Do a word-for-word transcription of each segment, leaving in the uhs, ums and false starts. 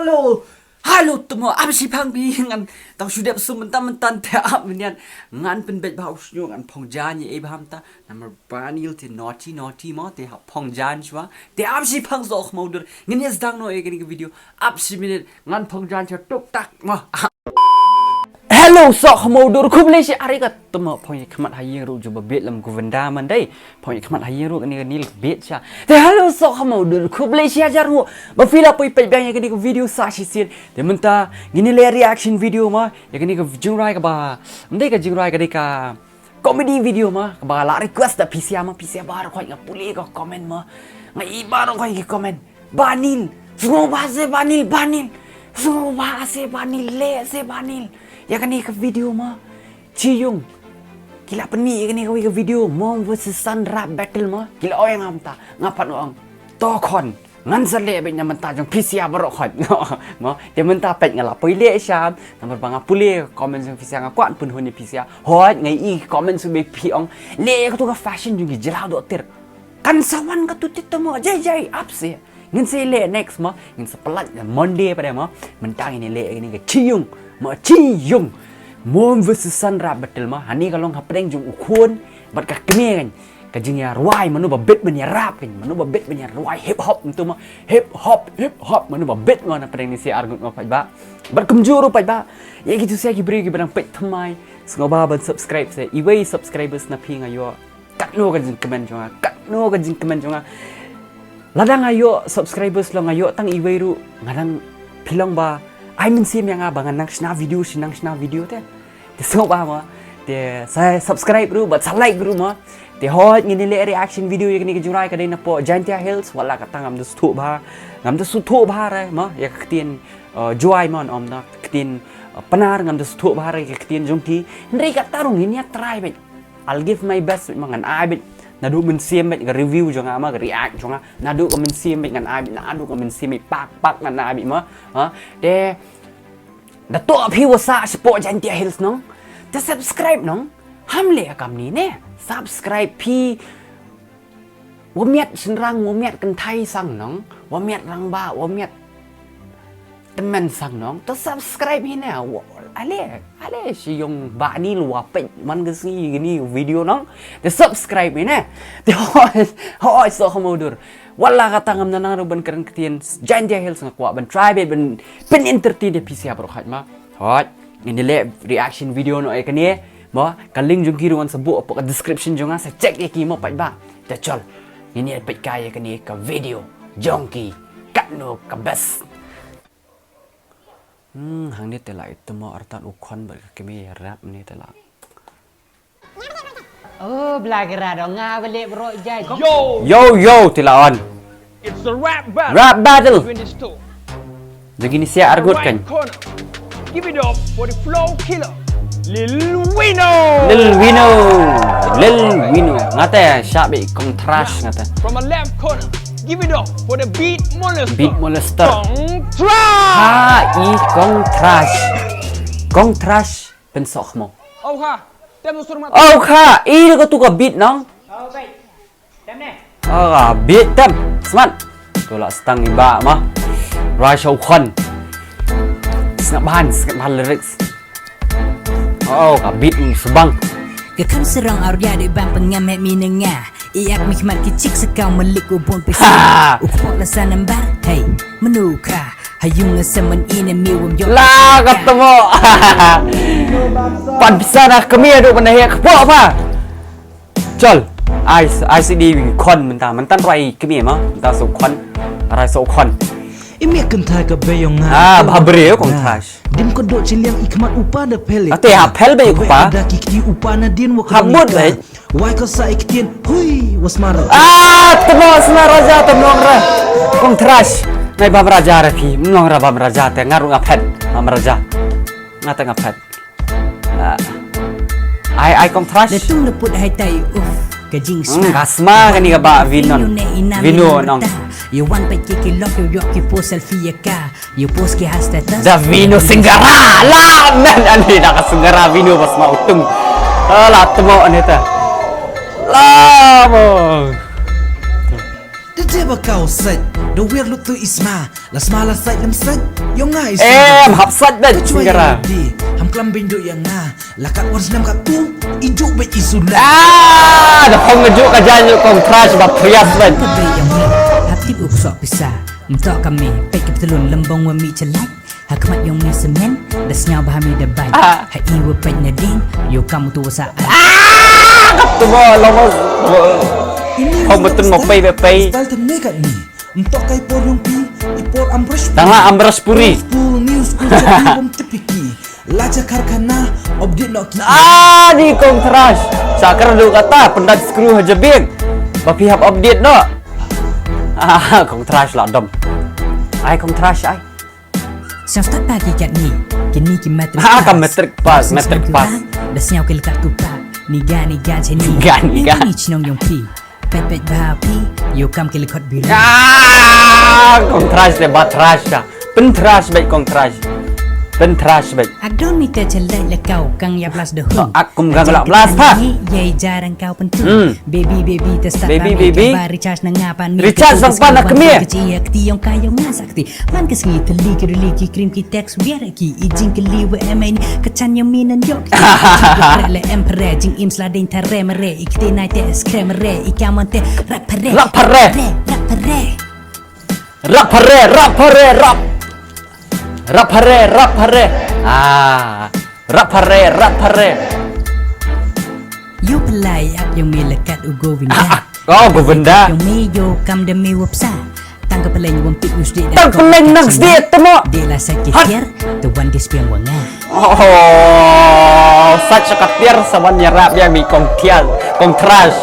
Hello. Hello, tamo, ap shipang phi, ngan tang shu dep sum mynta mynta te ap mynniat. Ngan pynbeit bha u shñiuh, ngan phong jaiñ ïa i bha mynta. Namar ba Nil te naughty naughty mo, te hap phong jaiñ shuwa. Te ap shipang soh khmiew dur. Ngin ïa sdang noh ïa kane ka video. Ap shi minit, ngan phong jaiñ shuwa tuk tak mo. Hello soh khmiew dur, khublei shi, are ka tamo phong ïa khmat ha ïing ruh, jubab bit lam ku venda man dei. Phong ïa khmat ha ïing ruh, kane ka Nil bit sha. Te hello soh khmiew dur, khublei shi hajar nguh ba phi la poi peit biang ïa kane ka video sa shisien. Te mynta ngin ïa leh reaction video mo ïa kane ka jingrwai kaba, ym dei ka jingrwai, ka dei ka comedy video mo, kaba la request da phi sha mo, phi sha baroh khoit, nga pule ka comment mo. Nga i baroh khoit ki comment. Ba Nil, sngewbha se Ba Nil, Ba Nil. Sngewbha se Ba Nil, leh se Ba Nil ïa kane ka video mo. Chi yung. Ki la pynmih ïa kane kawei ka video, mom versus son rap battle mo. Ki la ong ïa nga mynta, nga pat nga ong, to khun, ngan sa leh beit na bynta jong phi sha baroh khoit mo. Te mynta peit nga la poi leh sha, namar ba nga pule comment jong phi sha, nga kwah pynhun ïa phi sha. Hooid, nga i comment shu ba phi ong, leh ïa katu ka fashion jong ki jylla doh ter. Kan sa wan katu te tamo, jai jai, ap se. Ngin sa leh next mo, ngin sa pyllait na Monday pat de mo. Mynta ngin leh ïa kane ka chi yung mo, chi yung. Mom versus son rap battle mo. Hangne ka long hapdeng jong u khun bad ka kmie kan. Ka jingïarwai, mano ba bit ban ïarap kan, mano ba bit ban ïarwai hip hop mynta mo. Hip hop, hip hop, mano ba bit mo na pdeng ne, sa arngut mo paidbah. Bad kumjuh ruh paidbah, ïa kitu sa ki briew kiba dang peit thymmai, sngewbha ban subscribe se. Iwei subscribers na phi nga ïoh katno ka jingkmen jong nga, katno ka jingkmen jong nga. Lada nga ïoh subscribers long, nga ïoh tang iwei ruh, nga dang, phi long ba ai mynsiem ïa nga ba ngan nang shna video, shi nang shna video te. Te sngewbha mo. Te sa subscribe ruh bad sa like ruh mo. Te hooid, ngin leh reaction video ïa kane ka jingrwai, ka dei na poh Jaintia Hills, wat la katta ngam da sngewthuh bha. Ngam da sngewthuh bha re mo ïa ka ktien, uh, Jowai mo, ym da ka ktien, uh, Pnar, ngam da sngewthuh bha re ïa ka ktien jong ki. Hynrei katta ruh ngin ïa try beit. I'll give my best beit mo, ngan ai beit. Naduh mynsiem beit ka review jong nga mo, ka react jong nga. Naduh ka mynsiem beit ngan ai beit, naduh ka mynsiem beit pak pak ngan ai beit mo. Ha? Te da toh phi wa sah shapoh Jaintia Hills nong, te subscribe nong. Ham leh kamni ne. Subscribe phi. Wa miat shynrang, wa miat kynthei sang nong, wa miat rangbah, wa miat tymmen sang nong, to subscribe hi ne. Wa, ale, ale shi yung Ba Nil wa peit man ka sngi kane video nong, to subscribe hi ne. Te hooid, hooid soh khmiew dur. Wat la katta ngam da nang ruh ban kren ktien Jaintia Hills, nga kwah ban try beit ban pyn entertain ïa phi sha baroh khoit mo. Hooid, ngin leh reaction video noh ïa kane. Mo, ka link jong ki ruh ngan sa buh hapoh ka description jong nga, sa check ïa ki mo paidbah. Te chol, ngin ïa peit kai ïa kane ka video jong ki, katno ka best. Hmm, hangne te la ithuh mo, artat u khon bad ka kmie ïarap ne te la. Oh, bla gra dong nga ba leh baroh jai. Yo, yo, te la on. It's a rap battle. Rap battle. Between these two. Jong kine sa arngut kan. Right corner. Give it up for the flow killer, Lil Wino. Lil Wino. Lil Wino. Nga te shah beit Kong Thrash nga te. From a left corner. Give it up for the beat molester. Beat molester. Kong Thrash. Ha, i Kong Thrash. Kong Thrash, pynsoh mo. Oh ha. Tem sur mat. Oh ha, i ka tu ka beat nong. Oh, bait. Ah, beat tem. Smat. Tu la stang i ba ma. Rai show khon. Sngap ban, sngap ban lyrics. Oh, ka beat ni subang. Ka kham serang auria de bang pengam he mi nenga. Iak mi khmat ki chik sekau melik u bon pisa. U kpok la sanambar. Hey, menuka. Hayung semen ini mi wam jok. La katamo. Pan pisa na kami adu mana he kpok pa. Chol, ai, ai sidi khon mynta, mynta rai kmie ma, mynta so khon, rai so khon. Imi kynthai ka beyong nga. Ah, bha briew Kong Thrash. Dim ko dok chiliang i khmat upa da phel. Ate ha phel be upa. Ada ki kti upa na din wa. Ha mut be. Wai ko sa i ktien, hui, was mar. Ah, tamo sna raja, tamo ra. Kong Thrash, nai bam raja ra phi, mlong ra bam raja te, nga ruh nga phet, bam raja. Nga te nga phet. Ah. Ai, ai Kong Thrash. Le tung le put hai tai, uf, ka jing sma. Hmm, ka sma kani ka ba Vino. Vino nong. Yo wan pa ki ki lok yo yok ki post selfie ya ka. Yo post ki ha status. Da Vino Singara. La men ani da ka Singara Vino bas ma utung. Ala temo ani ta. La mo. Te ba kau sait, da wer lut tu isma, la sma la sait lam sait, yong nga isma. Em, hap sait da, Chwa singkara. Di, ham klam bing du yang nga, la kat wan snam kat tu, ijuk bet isula. Ah, da hong ngejuk ka jan juk kong trash ba prias bet. Ka bei yang ni, hap tip u ksok pisa, mtok kami, pek ke betelun lembong wa mi chelak, ha khmat yong mi semen, da sngau ba ha mi da bai. Ah. Ha i wa pek na ding, yo kam tu wa sa. Ah, kap tu ba, lomos. Ini kau betul mau pay, pay, pay. Style te me kat ni. Mtok kai por yong pi, i por ambras. Tang ha ambras puri. School news, school chat, bom tepiki. Laja karkhana, update nok ki. Ah, di kong trash. Sakar du kata, pendat screw ha jebin. Ba phi hap update no. Ah, kong trash la dom. Ai kong trash ai. Sngewstad ba ki kat ni, kini ki matric pass. Ha, ka matric pass, matric pass. Da sngewkil kat tu pa. Ni ga, ni ga, chini. Ga, ni ga. Ni chnong yong pi. Pet, pet ba pi, yo kam ki lekot biru. Ah, kong trash le ba trash ya. Pen trash bet kong trash. Pen trash bet. Ak don mi te chelek le kau, kang ya blas de hun. Ak kum kang la blas pa. Ye jarang kau pentu. Hmm. Baby, baby, te start. Baby, baby. Ba recharge na nga pan mi. Recharge bang pan na kemie. Kecil ya keti yong kau yong nga sakti. Man ke sngi teli ki rili ki krim ki text biar ki i jing keli we em en ke chan yong mi nan yok. Pre le em pre jing im sla ding tare mere i kete nai te skre mere i kaman te rap pare. Rap pare. Re, rap pare. Rap pare, rap pare, rap. Rap pare, rap pare. Ah. Rap pare, rap pare. Yo pelai ap yong mi lekat u Govinda. Ah, ah. Oh, Govinda. Yong mi yo kam de mi wapsa. Tang ka peleng wam tik nus de. Tang peleng nang sde temo. De la sa ki tiar, te wan ki spiang wanga. Oh, sa ka tiar sa wan ya rap ya mi kong tiar, kong trash.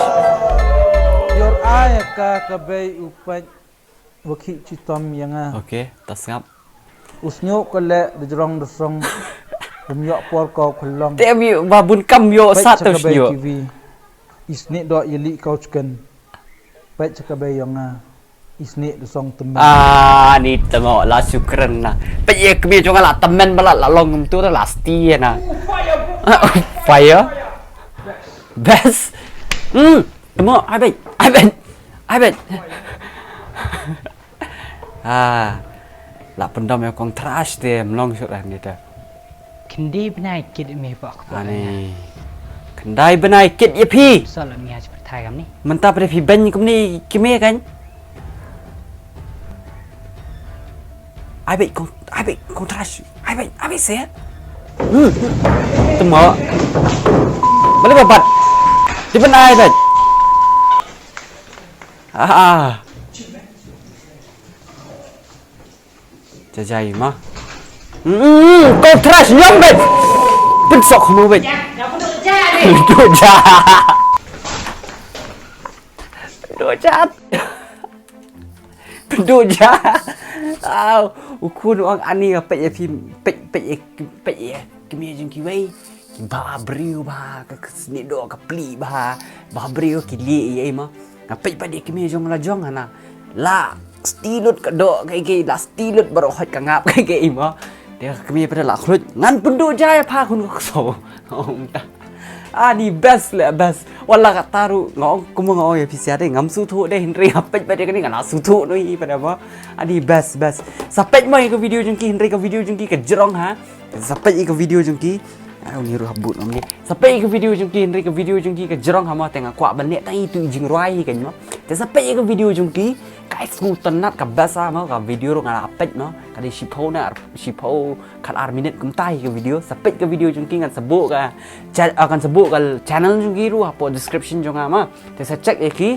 Your eye ka ka bei u pek. Wa khih chitom ya nga. Okay, ta sngap. U sñiuh ka leh da jrong da song. Kum yoh por kau khlong. Te mi ba bun kam yoh sa te u sñiuh. Isnih doh ya lih kau chken. Peit cha ka bei yong nga. Isnih da song tymmen. Ah, ni tyngoh la shu kren na. Peit ya kmie jong nga la tymmen ba la, la long kumtu la sti na. Fire. Best. Hmm. Temo, ai beit, ai beit, ai beit. Ah, la pyndom ïa kong trash te mlong shuh ran ni te. Khyndai bnai kit me bok. Ani. Khyndai bnai kit ïa phi. Sol mi ha chi pyrthai kam ni. Mynta phi beiñ kumni kmie kan. Ai beit kong, ai beit kong trash. Ai beit, ai beit se. Hmm. Temo. Balik babat. Tiban ai beit. Ah. Jajai ma. Hmm, kong trash nyam beit. Pynsok mo beit. Doja. Doja. Pynduh ja. Aw, u khun u ong ani nga peit ïa phi, peit, peit ïa, peit ïa kmie jong kiwei. Ki ba briew ba, ka, ka snieh doh ka pli ba, ba briew ki lieh ïa i ma. Nga peit pat ïa kmie jong la jong hana. La sti lut ka doh ka i, la sti lut baroh hoi ka ngap ka i ma. Te kmie pat la khluit. Ngan pynduh ja ïa pha khun ka kso. Ong ta. Ani best le best. Wala kata ruh nga ong kumba nga ong ïa phi sha de ngam sngewthuh de hynrei nga peit ba de kane nga la sngewthuh noh ïa phi de mo. Ani best best. Sa peit mo ïa ka video jong ki hynrei ka video jong ki ka jrong ha. Sa peit ïa ka video jong ki. Ai uni ruh ha but ngam ne. Sa peit ïa ka video jong ki hynrei ka video jong ki ka jrong ha mo te nga kwah ban leh tang ïa tu i jingrwai hi kan mo. Te sa peit ïa ka video jong ki. Ka sngewtynnat ka best ha mo ka video ruh nga la peit mo. Ka dei shiphew na shiphew khat ar minit kumta hi ka video. Sa peit ka video jong ki ngan sa buh ka Cha-, ah, kan sa buh ka channel jong ki ruh hapoh description jong nga ma. Te sa check ïa ki.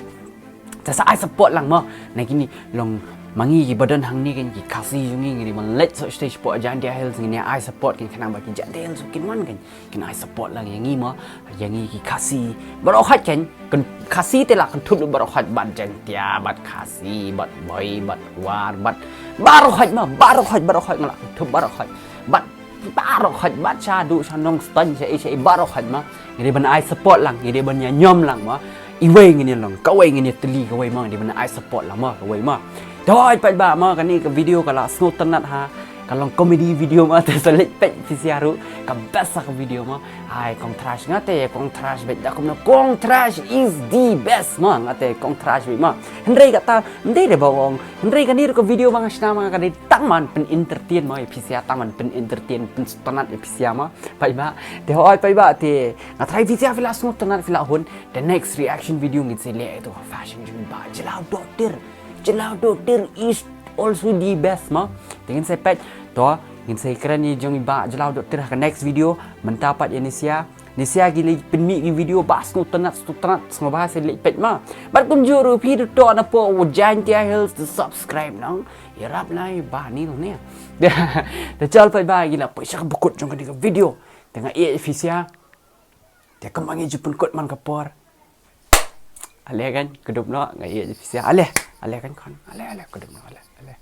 Te sa ai support lang ma. Na kini long ma ngi ki ba don hangne kan ki Khasi jong ngi ngi dei ban leit sha stage hapoh Jaintia Hills ngi ai support kan khnang ba ki Jaintia Hills kin wan kan. Kin ai support lang ïa ngi ma. Ïa ngi ki Khasi. Baroh hoi kan, kan Khasi te la kynthup baroh hoi bad Jaintia bad Khasi bad Bhoi bad War bad baroh hoi ma. Baroh hoi, baroh hoi nga la kynthup baroh hoi. Bad Baroh hoi bad sha du sha Nongstoiñ sha i sha i baroh hoi ma. Ngi dei ban ai support lang, ngi dei ban ïa ñiom lang ma. Iwei ngin ïa long, kawei ngin ïa tylli kawei ma, ngi dei ban ai support lang ma, kawei ma. Te hoi pat ba ma kane ka video ka la sngewtynnat ha. Ka long comedy video ma, te sa leit peit phi sha ruh ka best sa ka video ma. Ai, Kong Thrash, nga te Kong Thrash beit da kumno, Kong Thrash is the best ma, nga te Kong Thrash beit ma. Hynrei kata ym dei re ba ong, hynrei kane ruh ka video ma nga shna ma nga ka dei tang ban pyn entertain ma ïa phi sha, tang ban pyn entertain, pyn sngewtynnat ïa phi sha ma. Paidbah, te hoi paidbah, te nga tharai phi sha phi la sngewtynnat, phi la hun. The next reaction video ngin sa leh ïa tu ka fashion jong i Bah Jyllaw Dohtir. Jyllaw Dohtir is also the best ma. Te ngin sa peit, to ngin sa kren ïa jong i Bah Jyllaw Dohtir ha ka next video. Mynta pat ïa ne sha, ne sha ki leit pynmih ki video ba sngewtynnat, sngewtynnat, sngewbha sa leit peit ma. Bad kumjuh ruh phi to na po wa Jaintia Hills to subscribe nang. Ïarap lai ba ni ne. Te chal paidbah, ngi la poi sha kaba kut jong kane ka video. Te nga ïeit ïa phi sha. Te kumba ngi ju pynkut man ka por. Ale kan, kdup noh, nga ïeit ïa phi sha. Ale, ale kan khun. Ale, ale, kdup noh, ale, ale.